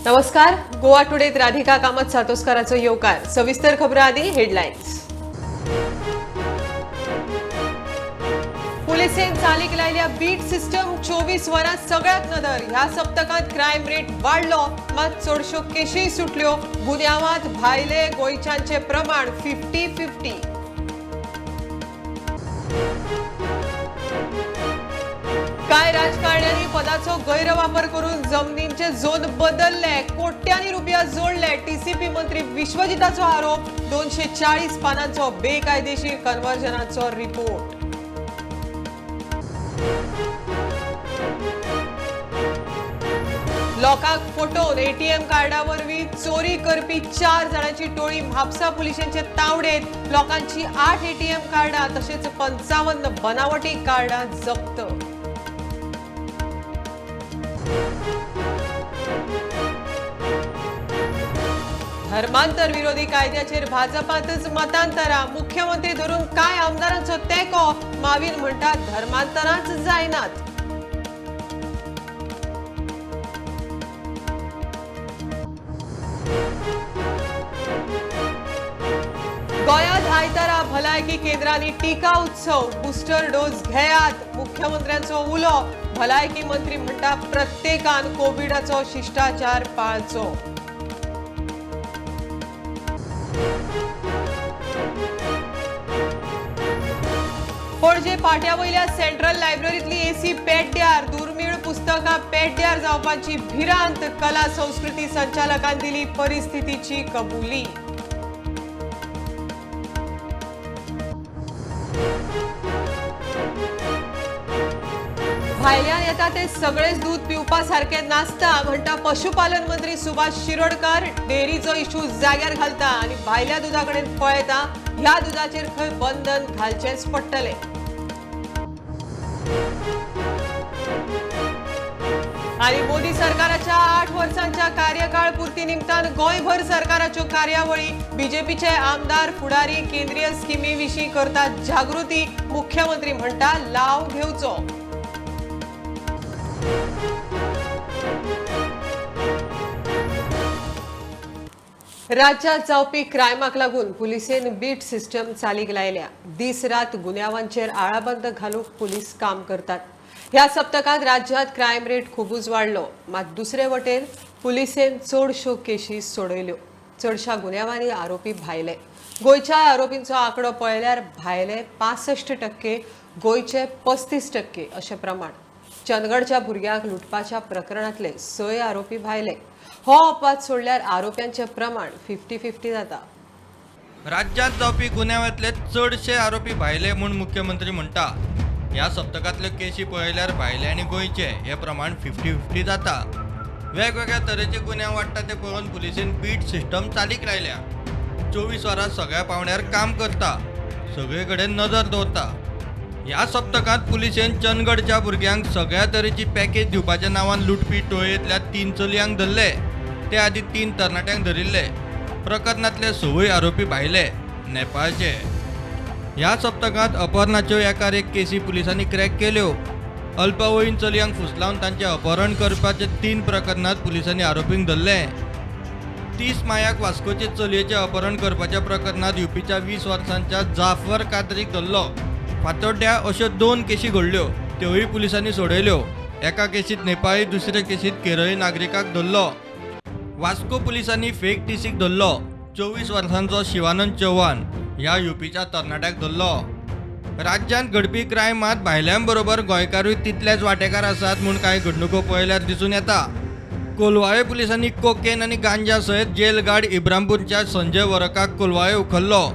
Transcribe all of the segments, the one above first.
नमस्कार, गोवा टुडेत राधिका कामत सातोस्काराचो येवकार. सविस्तर खबरां आदी हेडलायन्स. पुलिसेन चालीक लायल्या बीट सिस्टम 24 वरां सगळ्याक नदर. ह्या सप्तकांत क्रायम रेट वाडलो, मात चडश्यो केशी सुटल्यो. गुन्यांवांत भायले गोंयच्यांचें प्रमाण 50-50. कांय राजकारण्यांनी पदाचो गैरवापर करून जमनींचे झोन बदलले, कोट्यांनी रुपया जोडले. टीसीपी मंत्री विश्वजिताचो आरोप, 240 पानांचो बेकायदेशीर कन्वर्जनाचो रिपोर्ट. लोकांक फटोवन एटीएम कार्डा वरवीं चोरी करपी 4 जाणांची टोळी म्हापसा पुलिसांचे तावडेत. लोकांची 8 एटीएम कार्डां तशेंच 55 बनावटी कार्डां जप्त. धर्मांतर विरोधी कायद्याचेर भाजपांतच मतांतरा. मुख्यमंत्री धरून कांय आमदारांचो तेंको. मावीन म्हणटा धर्मांतरांच जायनात. गोंयांत आयतारा भलायकी केंद्रांनी टिका उत्सव, बुस्टर डोस घेयात, मुख्यमंत्र्यांचो उलो. भलायकी मंत्री म्हणटा प्रत्येकान कोविडाचो शिष्टाचार पाळचो. पणजे पाट्या वयल्या सेंट्रल लायब्ररींतली एसी पेड्ड्यार, दुर्मीळ पुस्तकां पेड्ड्यार जावपाची भिरांत. कला संस्कृती संचालकान दिली परिस्थितीची कबुली. भायल्यान येता ते सगळेच दूध पिवपा सारकें नासता म्हणटा पशुपालन मंत्री सुभाष शिरोडकर. डेअरीचो इशू जाग्यार घालता आनी भायल्या दुदा कडेन पळयता. ह्या दुदाचेर खंय बंधन घालचेंच पडटलें. आनी मोदी सरकाराच्या 8 वर्सांच्या कार्यकाळ पुर्ती निमतान गोंयभर सरकाराच्यो कार्यावळी. बीजेपीचे आमदार फुडारी केंद्रीय स्किमी विशीं करतात जागृती. मुख्यमंत्री म्हणटा लाव घेवचो. राज्यात जावपी क्रायमाक लागून पुलिसेन बीट सिस्टम चालीक लायल्या. दीस रात गुन्यांवांचेर आळाबंद घालूंक पुलीस काम करतात. ह्या सप्तकांत राज्यात क्रायम रेट खुबूच वाडलो, मात दुसरे वटेन पुलिसेन चडश्यो केशी सोडयल्यो. चडशा गुन्यांवांनी आरोपी भायले. गोंयच्या आरोपींचो आंकडो पळयल्यार भायले 65%, गोंयचे 35% अशें प्रमाण. चंदगडच्या भुरग्यांक लुटपाच्या प्रकरणांतले 6 आरोपी भायले. हो अपवाद सोडल्यार आरोप्यांचे प्रमाण 50-50 जाता. राज्यात जावपी गुन्यांवांतले चडशे आरोपी भायले म्हूण मुख्यमंत्री म्हणटा. ह्या सप्तकांतल्यो केशी पळयल्यार भायले आनी गोंयचे हे प्रमाण 50-50 जाता. वेगवेगळ्या तरेचे गुन्यांव वाडटा ते पळोवन पुलिसेन बीट सिस्टम चालीक लायल्या. 24 वरां सगळ्या पावंड्यार काम करता, सगळे कडेन नदर दवरता. ह्या सप्तकांत पुलिसेन चंदगडच्या भुरग्यांक सगळ्या तरेची पॅकेज दिवपाच्या नांवान लुटपी टोळयेंतल्या 3 चलयांक धरले. ते आदी 3 तरणाट्यांक धरिल्ले. प्रकरणांतले 6 आरोपी भायले, नेपाळचे. ह्या सप्तकांत अपहरणाच्यो एकार एक केसी पुलिसांनी क्रॅक केल्यो. अल्पवयीन चलयांक फुसलावन तांचें अपहरण करपाचे 3 प्रकरणांत पुलिसांनी आरोपींक धरले. 30 मायाक वास्कोचे चलयेचें अपहरण करपाच्या प्रकरणांत युपीच्या 20 वर्सांच्या जाफर कादरीक धरलो. फातोड्ड्या अश्यो 2 केशी घडल्यो, त्योय पुलिसांनी सोडयल्यो. एका केशीत नेपाळी, दुसरे केशीत केरळी नागरिकाक धरलो. वास्को पुलिसांनी फेक टीसीक धरलो. 24 वर्सांचो शिवानंद चौहान ह्या युपीच्या तरणाट्याक धरलो. राज्यांत घडपी क्रायमांत भायल्यां बरोबर गोंयकारूय तितलेच वांटेकार आसात म्हूण कांय घडणुको पळयल्यार दिसून येता. कोलवाळे पुलिसांनी कोकेन आनी गांजा सयत जेल गार्ड इब्रामपूरच्या संजय वरकाक कोलवाळे उखल्लो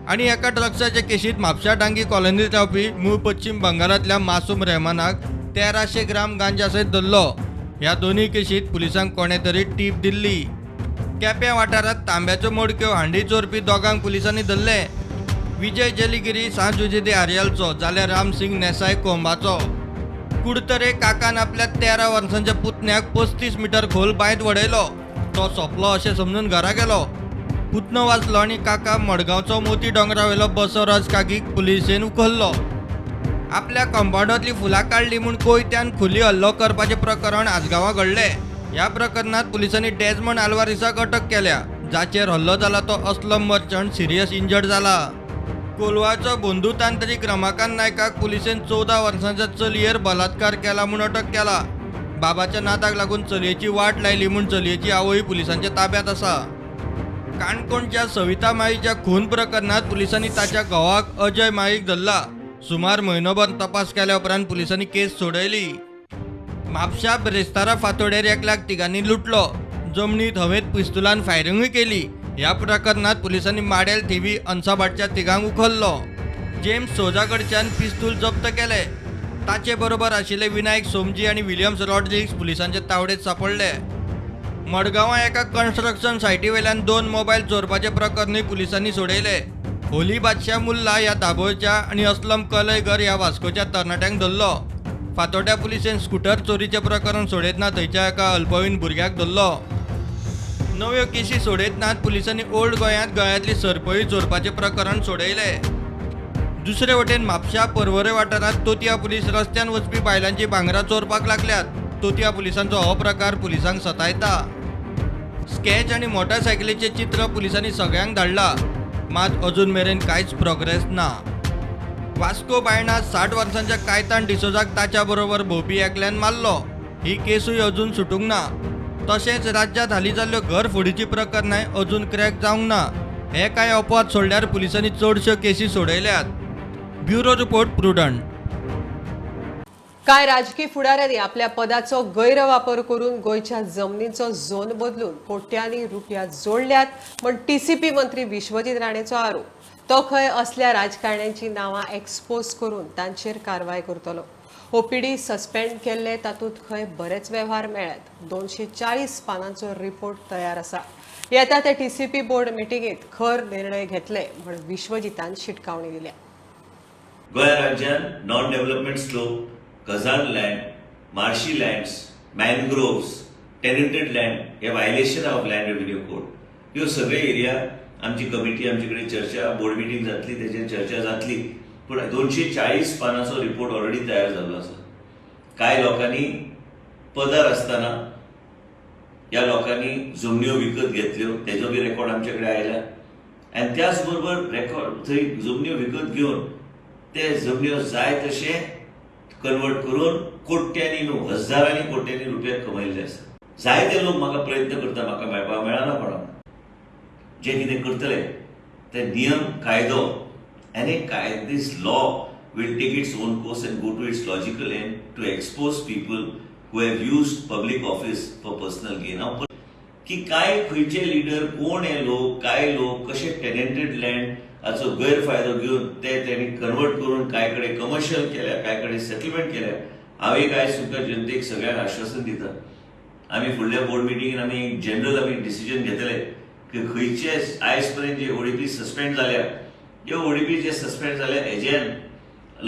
आनी एका ड्रग्साचे केशीत म्हापशा डांगी कॉलनीत रावपी मूळ पश्चिम बंगालांतल्या मासूम रहमानाक 1300 ग्राम गांजा सयत धरलो. ह्या दोनूय केशीत पुलिसांक कोणें तरी टीप दिल्ली. केप्यां वाठारांत तांब्याच्यो मडक्यो हांडी चोरपी दोगांक पुलिसांनी धरले. विजय जलिगिरी सांजुजे आर्यलचो जाल्यार रामसिंग नेसाय कोंबाचो. कुडतरे काकान आपल्या 13 वर्सांच्या पुतण्याक 35 मिटर खोल बांयत वडयलो. तो सोंपलो अशें समजून घरा गेलो. पुतणो वाचलो आनी काका मडगांवचो मोती दोंगरावेलो बसवराज काकीक पुलिसेन उखल्लो. आपल्या कंपाउंडांतली फुलां काडली म्हूण कोयत्यान खुली हल्लो करपाचें प्रकरण आजगांवां घडलें. ह्या प्रकरणात पुलिसांनी डेजमंड आल्वारीसाक अटक केल्या, जाचेर हल्लो जाला तो असलम मर्चंट सिरियस इंजर्ड जाला. कोलवाचो बंधू तांत्रिक रमाकांत नायकाक पुलिसेन 14 वर्सांच्या चलयेर बलात्कार केला म्हूण अटक केला. बाबाच्या नादाक लागून चलयेची वाट लायली म्हूण चलयेची आवय पुलिसांच्या ताब्यात आसा. काणकोणच्या सविता माईच्या खून प्रकरणात पुलिसांनी ताच्या घोवाक अजय माईक धरला. सुमार म्हयनोभर तपास केल्या उपरांत पुलिसांनी केस सोडयली. म्हापशा ब्रेस्तारा फातोडेर एकल्याक तिगांनी लुटलो. जमनीत हवेत पिस्तुलान फायरिंगूय केली. ह्या प्रकरणात पुलिसांनी माडेल थिवी अन्साभाटच्या तिगांक उखल्लो. जेम्स सोजा कडच्यान पिस्तूल जप्त केले. ताचे बरोबर आशिल्ले विनायक सोमजी आनी विलियम्स रॉड्रिग्स पुलिसांचे तावडेत सापडले. मडगांवां एका कन्स्ट्रक्शन सायटी वयल्यान 2 मोबायल चोरपाचे प्रकरणूय पुलिसांनी सोडयले. होली बादशाह मुल्ला ह्या दाबोळच्या आनी असलम कलयगर ह्या वास्कोच्या तरणाट्यांक धरलो. फातोड्या पुलिसेन स्कुटर चोरीचें प्रकरण सोडयतना थंयच्या एका अल्पवयीन भुरग्याक धरलो. नव्यो केशी सोडयतनात पुलिसांनी ओल्ड गोंयांत गळ्यांतली सरपळी चोरपाचें प्रकरण सोडयलें. दुसरे वटेन म्हापशा पर्वरे वाठारांत तोतया पुलीस रस्त्यान वचपी बायलांची भांगरां चोरपाक लागल्यात. तोतया पुलिसांचो हो प्रकार पुलिसांक सतायता. स्कॅच आनी मोटारसायकलीचें चित्र पुलिसांनी सगळ्यांक धाडला, मात अजून मेरेन कांयच प्रोग्रेस ना. वास्को बायणा 60 वर्सांच्या कायतान डिसोजाक ताच्या बरोबर भोंवपी एकल्यान मारलो. ही केसूय अजून सुटूंक ना. तशेंच राज्यांत हालीं जाल्ल्यो घरफोडीची प्रकरणांय अजून क्रॅक जावंक ना. हे कांय अपवाद सोडल्यार पुलिसांनी चडश्यो केसी सोडयल्यात. Bureau report, Prudent. कांय राजकी फुडाऱ्यांनी आपल्या पदाचो गैरवापर करून गोंयच्या जमनीचो झोन बदलून कोट्यांनी रुपया जोडल्यात म्हण टीसीपी मंत्री विश्वजीत राणेचो आरोप. तो खंय असल्या राजकारण्यांची नांवां एक्सपोज करून तांचेर कारवाय करतलो. ओपीडी सस्पेंड केल्ले तातूंत खंय बरेच वेव्हार मेळ्ळ्यात. 240 पानांचो रिपोर्ट तयार आसा. येता ते टीसीपी बोर्ड मिटिंगेत खर निर्णय घेतले म्हण विश्वजीतान शिटकावणी दिल्या. गोंय राज्यान non development slope, khazan land, marshy lands, mangroves, tenanted land hey violation of land revenue code ह्यो सगळे एरिया आमची कमिटी आमचे कडेन चर्चा बोर्ड मिटींग जातली, तेजेर चर्चा जातली. पूण 240 पानांचो रिपोर्ट ऑलरेडी तयार जाल्लो आसा. कांय लोकांनी पदार आसतना ह्या लोकांनी जमन्यो विकत घेतल्यो, तेजो बी रेकॉर्ड आमचे कडेन आयला. आनी त्याच बरोबर रेकॉर्ड थंय जमन्यो विकत घेवन ते जमन्यो जाय तशे कन्वर्ट करून कोट्यांनी न्हू हजारांनी कोट्यांनी रुपया कमयल्ले आसा. जायते लोक म्हाका प्रयत्न करता, म्हाका मेळपाक मेळना कोणाक. जे कितें करतले ते नियम कायदो आनी काय this law will take its own course and go to its logical end to expose people who have used public office for personal gain. हांव की काय खंयचे लिडर कोण हे लोक, काय लोक कशे टेनेंटेड लँड हाचो गैरफायदो घेवन ते तेणी कन्वर्ट करून कांय कडेन कमर्शियल केल्या, कांय कडेन सेटलमेंट केल्या. हांव एक आयज तुमकां जनतेक सगळ्यांक आश्वासन दिता, आमी फुडल्या बोर्ड मिटिंगेन आमी एक जनरल आमी डिसिजन घेतले की खंयचे आयज पर्यंत जे ओडीपी सस्पेंड जाल्या, ह्यो ओडीपी जे सस्पेंड जाल्या हेजेन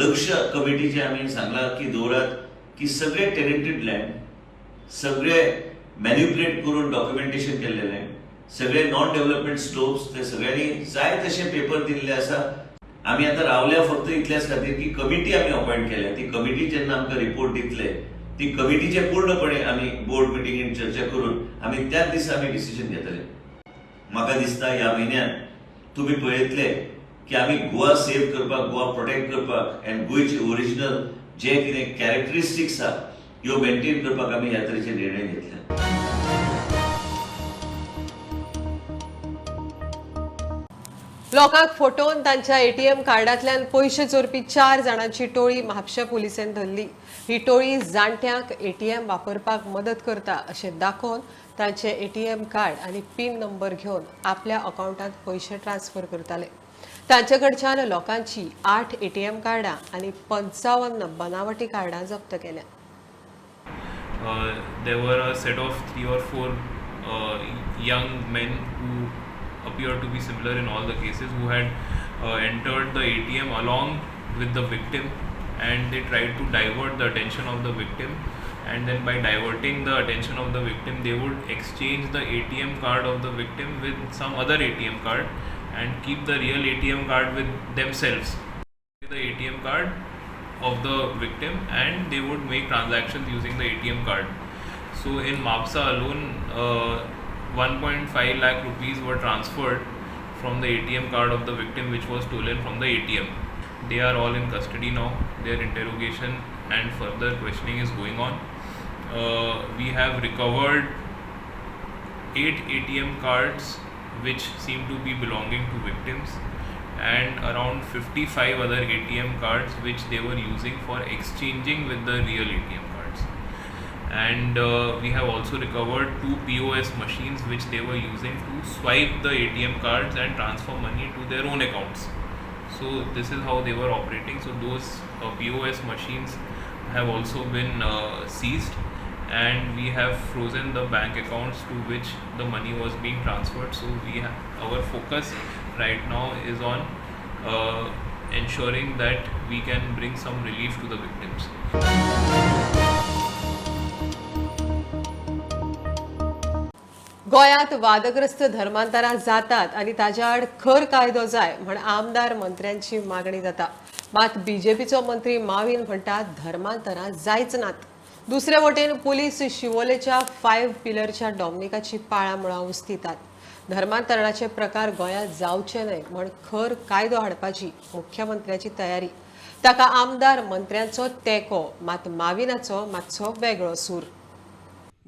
लक्ष कमिटीचे आमी सांगलां की दवरात की सगळे टेनेंटेड लँड, सगळे मॅन्युपुलेट करून डॉक्युमेंटेशन केल्ले लँड, सगळे नॉन डेव्हलपमेंट स्लोप्स, ते सगळ्यांनी जाय तशे पेपर दिल्ले आसा. आमी आतां रावल्या फक्त इतल्याच खातीर की कमिटी आमी अपॉयंट केल्या. ती कमिटी जेन्ना आमकां रिपोर्ट दितले, ती कमिटीचे पूर्णपणे आमी बोर्ड मिटिंगेन चर्चा करून आमी त्याच दिसा आमी डिसिजन घेतले. म्हाका दिसता ह्या म्हयन्यान तुमी पळयतले की आमी गोवा सेव्ह करपाक, गोवा प्रोटेक्ट करपाक आनी गोंयचे ओरिजिनल जे कितें कॅरेक्टरिस्टिक्स आहा ह्यो मेंटेन करपाक आमी ह्या तरेचे निर्णय घेतले. लोकांक फटोवन तांच्या एटीएम कार्डांतल्यान पयशे चोरपी 4 जाणांची टोळी म्हापशा पुलिसेन धरली. ही टोळी जाणट्यांक एटीएम वापरपाक मदत करता अशें दाखोवन तांचे एटीएम कार्ड आनी पिन नंबर घेवन आपल्या अकावंटांत पयशे ट्रान्सफर करताले. तांचे कडच्यान लोकांची 8 एटीएम कार्डां आनी 55 बनावटी कार्डां जप्त केल्या. There were a set of 3 or 4 young men who appeared to be similar in all the cases, who had entered the ATM along with the victim, and they tried to divert the attention of the victim, and then by diverting the attention of the victim, they would exchange the ATM card of the victim with some other ATM card and keep the real ATM card with themselves, the ATM card of the victim, and they would make transactions using the ATM card. So in Mapsa alone, 1.5 lakh rupees were transferred from the ATM card of the victim, which was stolen from the ATM. They are all in custody now. Their interrogation and further questioning is going on. We have recovered 8 ATM cards which seem to be belonging to victims, and around 55 other ATM cards which they were using for exchanging with the real ATM cards. And we have also recovered 2 POS machines which they were using to swipe the ATM cards and transfer money to their own accounts. So this is how they were operating. So those POS machines have also been seized, and we have frozen the bank accounts to which the money was being transferred. So our focus right now is on ensuring that we can bring some relief to the victims. गोंयांत वादग्रस्त धर्मांतरां जातात आनी ताच्या आड खर कायदो जाय म्हण आमदार मंत्र्यांची मागणी जाता. मात बीजेपीचो मंत्री माविन म्हणटा धर्मांतरां जायच नात. दुसरे वटेन पुलीस शिवोलेच्या 5 पिलरच्या डॉमनिकाची पाळां मुळां उस्तितात. धर्मांतरणाचे प्रकार गोंयांत जावचे न्हय म्हण खर कायदो हाडपाची मुख्यमंत्र्याची तयारी. ताका आमदार मंत्र्यांचो तेंको, मात माविनाचो मातसो वेगळो सूर.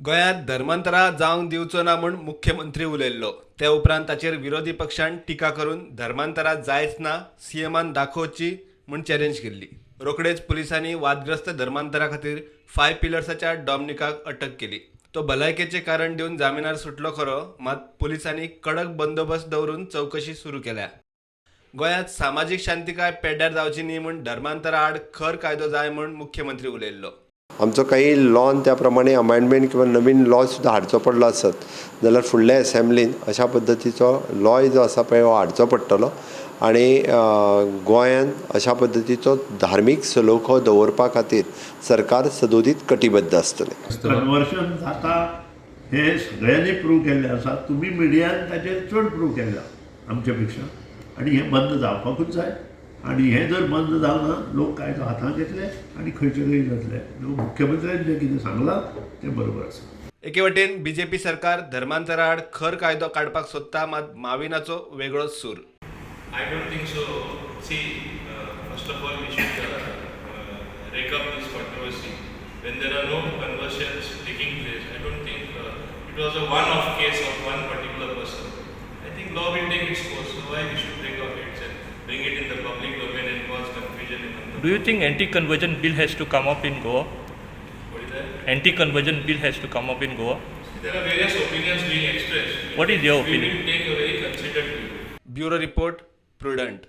गोंयांत धर्मांतरां जावंक दिवचो ना म्हूण मुख्यमंत्री उलयल्लो. ते उपरांत ताचेर विरोधी पक्षान टिका करून धर्मांतरां जायच ना, सीएमान दाखोवची म्हूण चॅलेंज केल्ली. रोखडेच पुलिसांनी वादग्रस्त धर्मांतरा खातीर 5 पिलर्साच्या डॉमनिकाक अटक केली. तो भलायकेचें कारण दिवन जामिनार सुटलो खरो, मात पुलिसांनी कडक बंदोबस्त दवरून चवकशी सुरू केल्या. गोंयांत सामाजीक शांतिकाय पेड्ड्यार जावची न्ही म्हूण धर्मांतरा आड खर कायदो जाय म्हूण मुख्यमंत्री उलयल्लो. आमचो काही लॉन त्या प्रमाणे अमेंडमेंट किंवा नवीन लॉ सुद्दां हाडचो पडलो आसत जाल्यार फुडल्या एसेंब्लीन अशा पद्दतीचो लॉय जो आसा पळय हो हाडचो पडटलो आनी गोंयांत अशा पद्दतीचो धार्मीक सलोखो दवरपा खातीर सरकार सदोदीत कटिबद्ध आसतलें. कन्वर्शन जाता हें सगळ्यांनी प्रूव केल्लें आसा. तुमी मिडियान ताचेर चड प्रूव केला आमच्या पेक्षा, आनी हें बंद जावपाकूच जाय. आनी हें जर बंद जावना लोक कायदो हातांत घेतले आनी खंयचे खंय जातले. मुख्यमंत्र्यान जें कितें सांगलां तें बरोबर आसा. एके वटेन बीजेपी सरकार धर्मांतरा आड खर कायदो काडपाक सोदता, मात माविनाचो वेगळोच सूर. I don't think so. See, first of all, we should rake up this controversy. When there are no conversions taking place, I don't think it was a one-off case of one particular person. I think law will take its course, so why we should rake up it and bring it in the public domain and cause confusion among the. Do you think anti-conversion bill has to come up in Goa? What is that? Anti-conversion bill has to come up in Goa? See, there are various opinions being expressed. What is your opinion? We will take a very considered view. Bureau report, Prudent.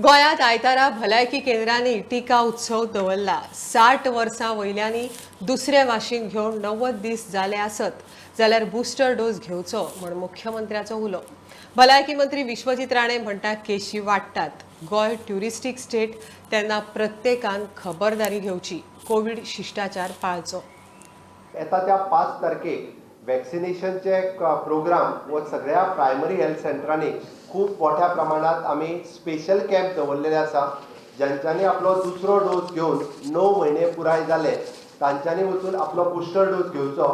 गोंयांत आयतारा भलायकी केंद्रांनी टिका उत्सव दवरला. 60 वर्सां वयल्यांनी दुसरें वाशीन घेवन 90 दीस जाले आसत जाल्यार बुस्टर डोस घेवचो म्हूण मुख्यमंत्र्याचो उलो. भलायकी मंत्री विश्वजीत राणे म्हणटा केशी वाडटात. गोंय ट्युरिस्टीक स्टेट, तेन्ना प्रत्येकान खबरदारी घेवची, कोवीड शिश्टाचार पाळचो. येता त्या 5 तारखेक वॅक्सिनेशनचे प्रोग्राम हो सगळ्या प्रायमरी हेल्थ सेंटरांनी खूब मोठ्या प्रमाणात आमी स्पेशल कॅम्प दवरलेले आसा. ज्यांच्यांनी आपलो दुसरो डोस घेवन 9 म्हयने पुराय जाले तांच्यांनी वचून आपलो बुस्टर डोस घेवचो.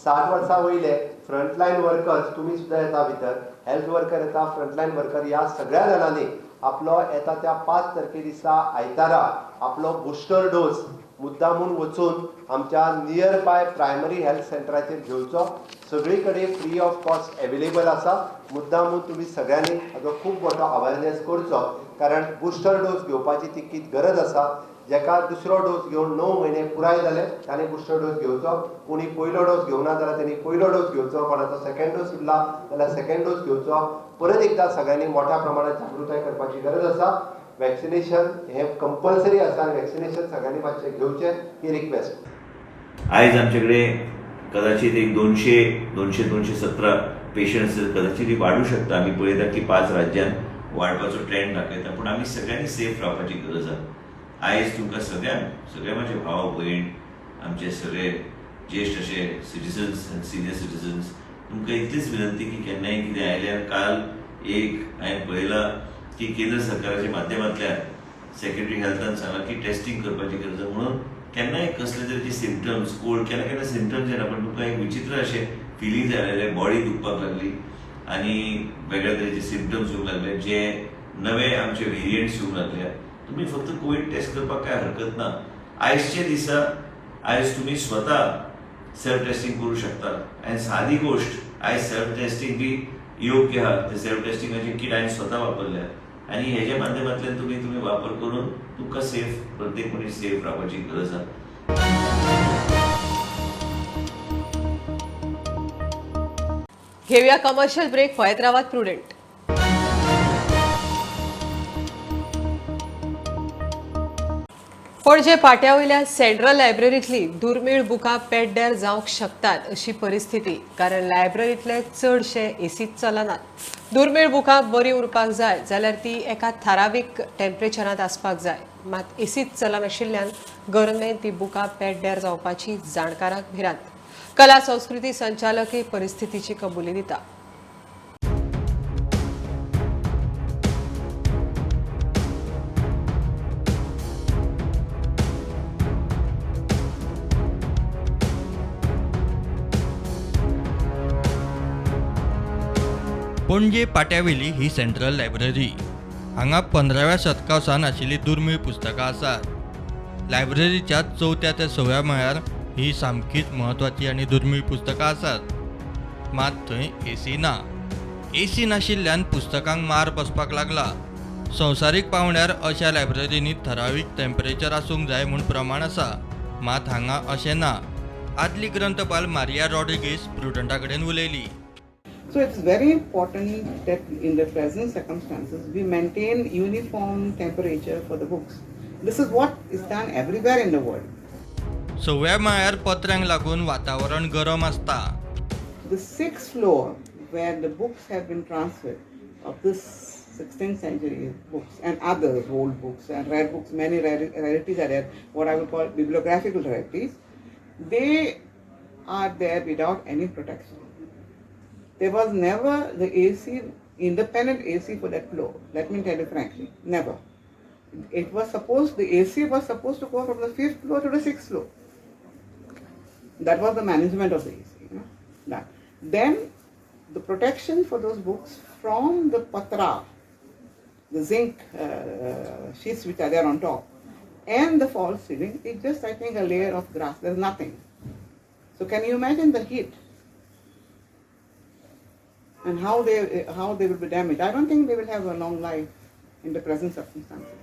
60 वर्सां वयले फ्रंटलायन वर्कर्स तुमी सुद्दां येता भितर, हेल्थ वर्कर येता, फ्रंटलायन वर्कर, ह्या सगळ्या जाणांनी आपलो येता त्या 5 तारखे दिसा आयतारा आपलो बुस्टर डोस मुद्दामून वचून आमच्या नियर बाय प्रायमरी हेल्थ सेंटराचेर घेवचो. सगळी कडेन फ्री ऑफ कॉस्ट एवेलेबल आसा. मुद्दामून तुमी सगळ्यांनी हाजो खूब मोठो अवेरनेस करचो, कारण बुस्टर डोस घेवपाची तितकीच गरज आसा. जेका दुसरो डोस घेवन 9 म्हयने पुराय जाले ताणें बुस्टर डोस घेवचो. कोणी पयलो डोस घेवना जाल्यार तेणी पयलो डोस घेवचो, कोणाचो सेकंड डोस उरला जाल्यार सेकंड डोस घेवचो. परत एकदा सगळ्यांनी मोठ्या प्रमाणात जागृताय करपाची गरज आसा. वॅक्सिनेशन हे कंपल्सरी आसा आनी वॅक्सिनेशन सगळ्यांनी मातशें घेवचें ही रिक्वेस्ट. आयज आमचे कडेन कदाचित एक 200-217 पेशंट्स कदाचित वाडूं शकता. आमी पळयता की 5 राज्यांत वाडपाचो ट्रेंड दाखयता, पूण आमी सगळ्यांनी सेफ रावपाची गरज आसा. आयज तुमकां सगळ्यांक, सगळे म्हाजे भाव भयण, आमचे सगळे ज्येश्ठ अशे सिटीजन्स आनी सिनियर सिटीजन्स, तुमकां इतलीच विनंती की केन्नाय कितें आयल्यार, काल एक हांवें पळयलां की केंद्र सरकाराच्या माध्यमांतल्यान सेक्रेटरी हेल्थान सांगलां की टेस्टिंग करपाची गरज आसा, म्हणून केन्नाय कसले तरेचे सिमटम्स, कोल्ड, केन्ना केन्ना सिमटम्स येना पण तुमकां एक विचित्र अशें फिलींग जाय लागलें, बॉडी दुखपाक लागली आनी वेगळ्या तरेचे सिमटम्स येवंक लागले, जे नवे आमचे वेरियंट्स येवंक लागले. तुमी फक्त कोवीड टेस्ट करपाक कांय हरकत ना. आयजच्या दिसा आयज तुमी स्वता सेल्फ टेस्टिंग करूं शकता आनी सादी गोश्ट, आयज सेल्फ टेस्टिंग बी योग्य आहा. ते सेल्फ टेस्टिंगाचे किट हांवें स्वता वापरल्या आनी हेज्या माध्यमांतल्यान तुमी तुमी वापर करून तुमकां सेफ, प्रत्येक मनीस सेफ रावपाची गरज आहा. घेऊया कमर्शियल ब्रेक. पळयत रावात प्रुडंट. पणजे पाट्या वयल्या सेंट्रल लायब्ररींतली दुर्मीळ बुकां पेड्ड्यार जावंक शकतात अशी परिस्थिती, कारण लायब्ररींतले चडशे एसीच चलनात. दुर्मीळ बुकां बरी उरपाक जाय जाल्यार ती एका थारावीक टेम्परेचरांत आसपाक जाय, मात एसीच चलनाशिल्ल्यान गरमेन ती बुकां पेड्ड्यार जावपाची जाणकारांक भिरांत. कला संस्कृती संचालक ही परिस्थितीची कबुली दिता. पणजे पाट्यावेली ही सेंट्रल लायब्ररी. हांगा 15व्या शतका सावन आशिल्ली दुर्मीळ पुस्तकां आसात. लायब्ररीच्या 4थ्या ते 6व्या माळ्यार ही सामकीच म्हत्वाची आनी दुर्मीळ पुस्तकां आसात. मात थंय एसी ना. एसी नाशिल्ल्यान पुस्तकांक मार बसपाक लागला. संवसारीक पांवड्यार अशा लायब्ररींनी थरावीक टेम्परेचर आसूंक जाय म्हूण प्रमाण आसा, मात हांगा अशें ना. आदली ग्रंथपाल मारिया रॉड्रिगीस प्रुडंटा कडेन उलयली. So it's very important that in the present circumstances we maintain uniform temperature for the books. This is what is done everywhere in the world. सव्या माळ्यार पत्र्यांक लागून वातावरण गरम आसता. The sixth floor where the books have been transferred of this 16th century books and others, old books and rare books, many rarities are there, what I would call bibliographical rarities, they are there without any protection. There was never the AC, independent AC for that floor. Let me tell you frankly, never. It was supposed, the AC was supposed to go from the 5th floor to the 6th floor. That was the management of the AC. You know? That. Then the protection for those books from the patra, the zinc sheets which are there on top, and the false ceiling, it's just, I think, a layer of grass. There's nothing. So can you imagine the heat? And how they will be damaged. I don't think they will have a long life in the present circumstances.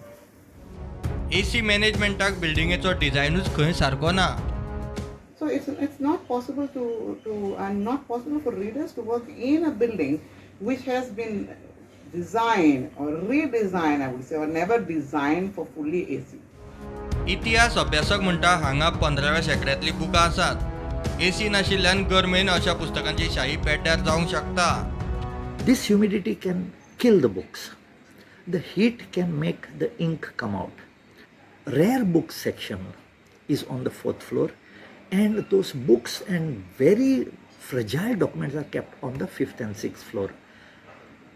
AC मॅनेजमेंटाक बिल्डिंगेचो डिझायनूच खंय सारको ना. So it's not possible to and not possible for readers to work in a building which has been designed or redesigned, I would say, or never designed for fully AC. इतिहास अभ्यासक म्हणटा हांगा 15व्या शेंकड्यांतली बुकां आसात. AC नाशिल्ल्यान government अशा पुस्तकांची शाही पेड्ड्यार जावंक शकता. This humidity can kill the books. The heat can make the ink come out. Rare books section is on the 4th floor, and those books and very fragile documents are kept on the 5th and 6th floor.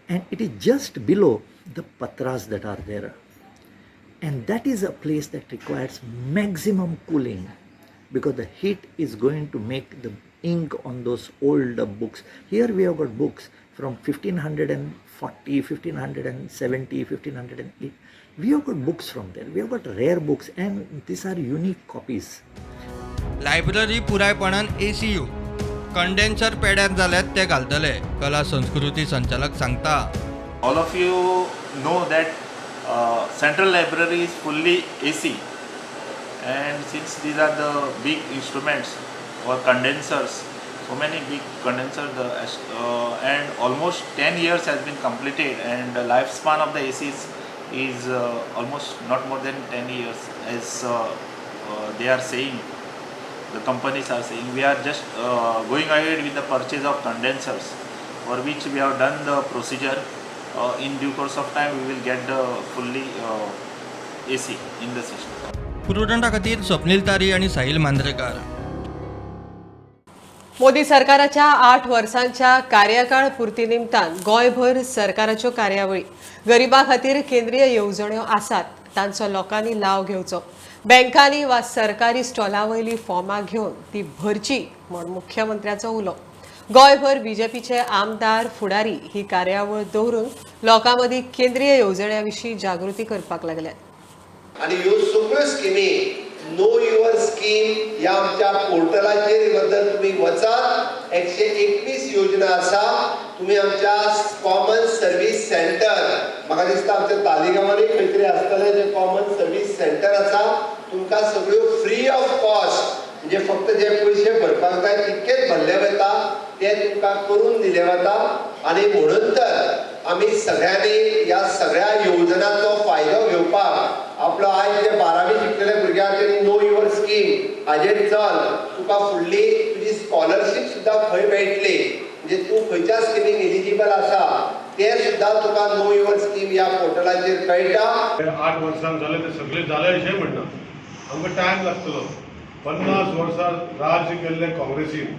And it is just below the patras that are there. And that is a place that requires maximum cooling, because the heat is going to make the ink on those old books. Here we have got books from 1540, 1570, 1508. We have got books from there. We have got rare books, and these are unique copies. Library पुरायपणान ACU. Condenser पेड्यार जाल्यार ते घालतले, कला संस्कृती संचालक सांगता. All of you know that Central Library is fully AC. And since these are the big instruments or condensers, so many big condensers, and almost 10 years has been completed, and the lifespan of the ACs is almost not more than 10 years, as they are saying, the companies are saying. We are just going ahead with the purchase of condensers, for which we have done the procedure. In due course of time, we will get the fully AC in the system. प्रुडंटा खातीर स्वप्नील तारी आनी साहिल मांद्रेकार. मोदी सरकाराच्या 8 वर्सांच्या कार्यकाळ पुर्ती निमतान गोंयभर सरकाराच्यो कार्यावळी. गरिबां खातीर केंद्रीय येवजण्यो आसात, तांचो लोकांनी लाव घेवचो. बँकांनी वा सरकारी स्टॉला वयली फॉर्मां घेवन ती भरची म्हूण मुख्यमंत्र्याचो उलो. गोंयभर बीजेपीचे आमदार फुडारी ही कार्यावळ दवरून लोकां मदीं केंद्रीय येवजण्यां विशीं जागृती करपाक लागल्यात. आनी ह्यो सगळ्यो स्किमी नो your scheme ह्या आमच्या पोर्टलाचेर जर तुमी वचात 121 योजना आसा. तुमी आमच्या कॉमन सर्वीस सेंटर, म्हाका दिसता आमच्या तालिगांवांनी खंय तरी आसतलें जें कॉमन सर्वीस सेंटर आसा, तुमकां सगळ्यो फ्री ऑफ कॉस्ट, म्हणजे फक्त जे पयशे भरपाक जाय तितकेच भरले वता, ते तुमकां करून दिले वता. आनी म्हणून तर आमी सगळ्यांनी ह्या सगळ्या येवजणांचो फायदो घेवपाक आपलो आयज जे 12वी शिकलेले भुरग्यांक तेणी नो your scheme हाजेर चल, तुका फुडली तुजी स्कॉलरशीप सुद्दां खंय मेळटली, म्हणजे तूं खंयच्या स्किमीक एलिजिबल आसा ते सुद्दां तुका नो your scheme ह्या पोर्टलाचेर कळटा. 8 वर्सांक जालें ते सगळें जालें अशें म्हणना, आमकां टायम लागतलो. 50 वर्सां राज्य केल्लें काँग्रेसीन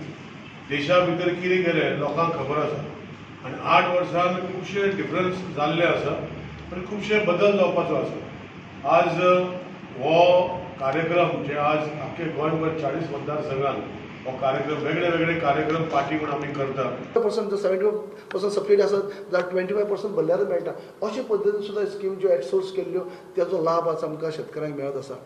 देशा भितर कितें केलें लोकांक खबर आसा आनी 8 वर्सान खुबशे डिफरन्स जाल्ले आसा आनी खुबशे बदल जावपाचो आसा. आज हो कार्यक्रम जे आज आख्खे गोंयभर 40 मतदारसंघान हो कार्यक्रम वेगळे वेगळे कार्यक्रम पार्टी म्हूण आमी करता. पर्संट 75% सबसिडी आसत जाल्यार 25% भरल्यारूच मेळटा. अशे पद्दतीन सुद्दां स्कीम ज्यो एटसोर्स केल्ल्यो तेजो लाभ आज आमकां शेतकारांक मेळत आसा.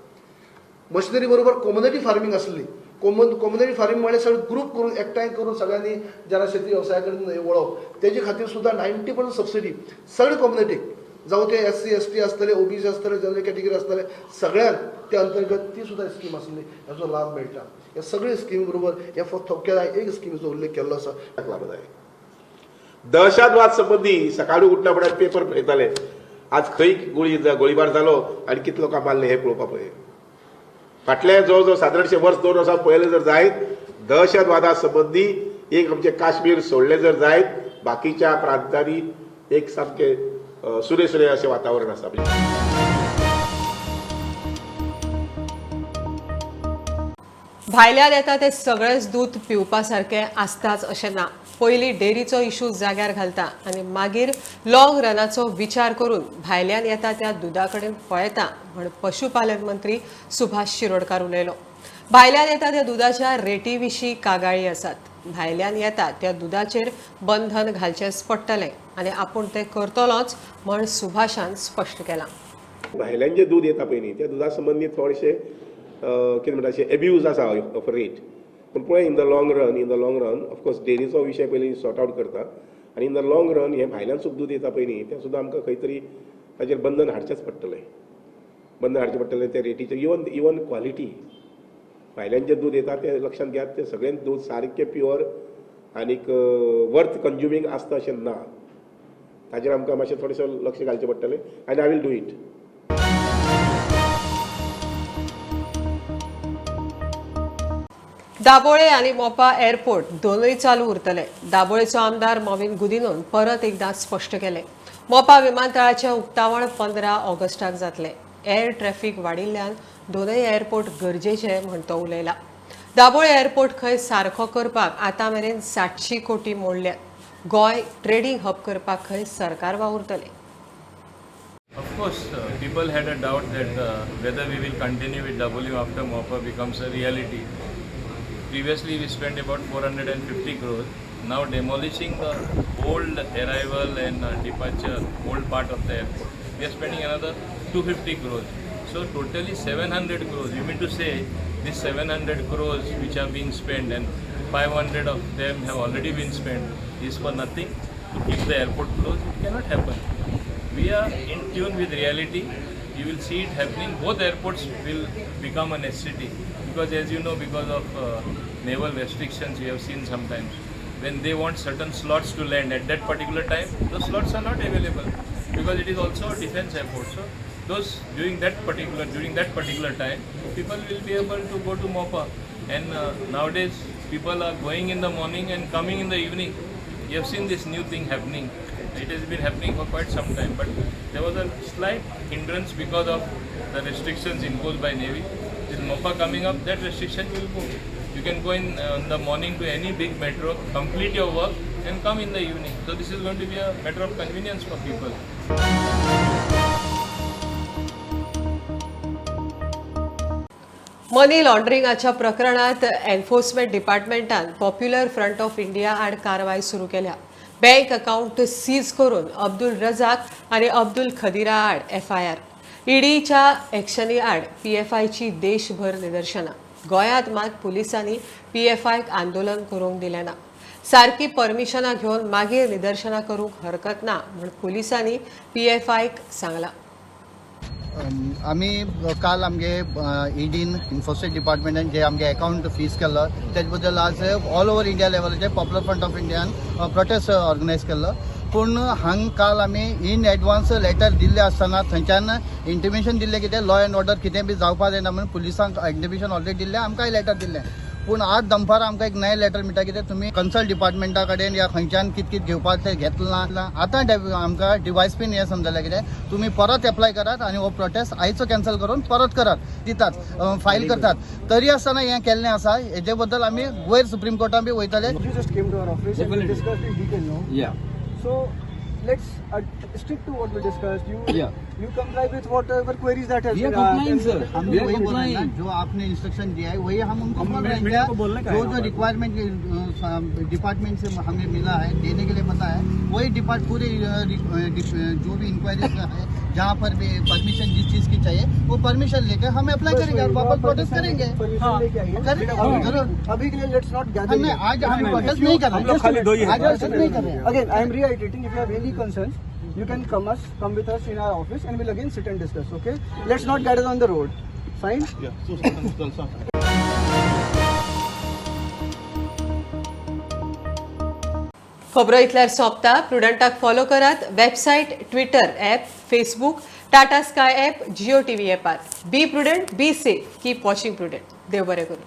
मशिनरी बरोबर कम्युनिटी फार्मींग आसली, कम्युनिटी फार्मींग म्हळ्यार सगळे ग्रूप करून एकठांय करून सगळ्यांनी जेन्ना शेती वेवसाया कडेन वळप तेजे खातीर सुद्दां 90% सबसिडी सगळे कम्युनिटीक, जावं ते SC ST आसतले, OBC आसतले, जनरल कॅटेगरी आसतले, सगळ्यांक त्या अंतर्गत ती सुद्दां स्कीम आसली हेजो लाभ मेळटा. ह्या सगळे स्किमी बरोबर ह्या फक्त थोडक्यात एक स्किमीचो उल्लेख केल्लो आसा. लाभ दहशतवाद संबंदी सकाळी उठल्या फुडें पेपर पळयताले, आज खंय गोळीबार जालो आनी कितले लोकांक मारले हें पळोवपा पळय. फाटले जवळ जवळ सादारणशे वर्स 2 वर्सां पळयलें जर जायत दहशतवादा संबंदी एक आमचें काश्मीर सोडलें जर जायत बाकीच्या प्रांतांनी एक सामकें सुरे सुरे अशें वातावरण आसा. भायल्यान येता ते सगळेच दूद पिवपा सारकें आसताच अशें ना. पयलीं डेअरीचो इशू जाग्यार घालता आनी मागीर लॉंग रनाचो विचार करून भायल्यान येता त्या दुदा कडेन पळयता म्हण पशुपालन मंत्री सुभाष शिरोडकार उलयलो. भायल्यान येता त्या दुदाच्या रेटी विशीं कागाळी आसात. भायल्यान येता त्या दुदाचेर बंधन घालचेंच पडटलें आनी आपूण तें करतलोच म्हण सुभाषान स्पश्ट केलां. भायल्यान जें दूद येता पळय न्ही त्या दुदा संबंदी थोडेशे कितें म्हणटा अशें एब्यूज आसा ऑफ रेट, पूण पळय in the long run of course डेअरीचो विशय पयलीं सॉर्ट आवट करता आनी इन the long run हें भायल्यान सुद्दां दूद येता पळय न्ही तें सुद्दां आमकां खंय तरी ताचेर बंधन हाडचेंच पडटलें, बंधन हाडचें पडटलें त्या रेटीचेर. इवन क्वॉलिटी भायल्यान जें दूद येता तें लक्षांत घेयात, तें सगळें दूद सारकें प्युअर आनीक वर्थ कंज्युमींग आसता अशें ना, ताचेर आमकां मातशें थोडेशें लक्ष घालचें पडटलें आनी I will do it. Dabolim आनी मोपा एअरपोर्ट दोनूय चालू उरतले. दाबोळेचो आमदार मॉविन गुदिनोन परत एकदा स्पश्ट केलें. मोपा विमानतळाचें उक्तावण 15 ऑगस्टाक जातलें. एअर ट्रॅफिक वाडिल्ल्यान दोनूय एअरपोर्ट गरजेचे म्हण तो उलयला. दाबोळे एअरपोर्ट खंय सारको करपाक आतां मेरेन 700 कोटी मोडल्यात. गोंय ट्रेडींग हब करपाक खंय सरकार वावुरतलें. Of course, people had a doubt that whether we will continue with Dabolim after Mopa becomes a reality. Previously, we spent about 450 crores. Now, demolishing the old arrival and departure, old part of the airport, we are spending another 250 crores. So, totally 700 crores. You mean to say this 700 crores which are being spent and 500 of them have already been spent is for nothing to keep the airport closed? It cannot happen. We are in tune with reality. You will see it happening. Both airports will become a necessity because, as you know, because of naval restrictions, we have seen sometimes when they want certain slots to land at that particular time, those slots are not available because it is also a defense airport. So those during that particular time, people will be able to go to Mopa. And nowadays, people are going in the morning and coming in the evening. You have seen this new thing happening. It has been happening for quite some time, but there was a slight hindrance because of the restrictions imposed by Navy. With Mopa coming up, that restriction will go. You can go in the morning to any big metro, complete your work and come in the evening. So this is going to be a matter of convenience for people. Money लॉन्ड्रिंगाच्या प्रकरणात enforcement डिपार्टमेंटान popular front of India आड कारवाय सुरू केल्या. Bank account seize करून अब्दुल रजाक आनी अब्दुल खदीरा आड एफआयआर. ईडीच्या एक्शनी आड पीएफआयची देशभर निदर्शनां. गोंयांत मात पुलिसांनी पीएफआयक आंदोलन करूंक दिलें ना. सारकी परमिशनां घेवन मागीर निदर्शनां करूंक हरकत ना म्हूण पुलिसांनी पीएफआयक सांगलां. आमी काल आमगे ईडीन, इन्फोर्समेंट डिपार्टमेंटान जे आमगे अकाउंट फ्रीज केल्लो, तेजे बद्दल आज ऑल ओवर इंडिया लेवलाचेर पॉप्युलर फ्रंट ऑफ इंडियान प्रोटेस्ट ऑर्गनायज केल्लो. पूण हांग काल आमी इन एडवान्स लेटर दिल्ले आसतना थंयच्यान इंटिमेशन दिल्लें कितें लॉ एंड ऑर्डर कितें बी जावपा जायना म्हणून पुलिसांक इंटिमेशन ऑलरेडी दिल्लें, आमकांय लेटर दिल्लें. पूण आज दनपारां आमकां एक नयें लेटर मेळटा कितें तुमी कन्सर्न डिपार्टमेंटा कडेन या खंयच्यान कित कित घेवपाक तें घेतलां ना. आतां आमकां डिवायसपीन हें समजलें कितें तुमी परत एप्लाय करात आनी हो प्रोटेस्ट आयचो कॅन्सल करून परत करात, दितात, फायल करतात. तरी आसतना हें केल्लें आसा, हेजे बद्दल आमी वयर सुप्रीम कोर्टान बी वयतले. You just came to our office and we discussed in detail, no? Yeah. So let's stick to what we discussed. You you comply with whatever queries that has We are been asked. Complying, and sir. Hum We are वही बोल रहे हैं ना, complying. जो आपने instruction दिया है वही हम उनको हम बोल रहे हैं. मीडिया क्या को बोलने का है जो यहाँ जो पर। रिक्वायरमेंट डिपार्टमेंट से हमें मिला है, देने के लिए बताया है, वही डिपार्ट पूरे जो भी इंक्वायरी है, जहाँ पर भी परमिशन जिस चीज़ की चाहिए, वो परमिशन लेकर हम अप्लाई बस करेंगे और वही, वापस वहाँ प्रोटेस्ट permission करेंगे. परमिशन लेके आइए. करेंगे जरूर. अभी के लिए let's not gather. हमने आज हम प्रोटेस्ट नहीं कर हम लोग खाली दो ही रहे हैं. आज, प्रोटेस्ट नहीं कर रहे हैं. Again, I am reiterating, if you have any concerns, you can come with us in our office and we'll again sit and discuss, okay? Let's not gather on the road. Fine? Yeah. खबरो इतल्यार सोंपता. प्रुडंटाक follow करात website, Twitter app, Facebook, Tata Sky app, Jio TV ॲपार. Be prudent, be safe, keep watching Prudent. देव बरें करूं.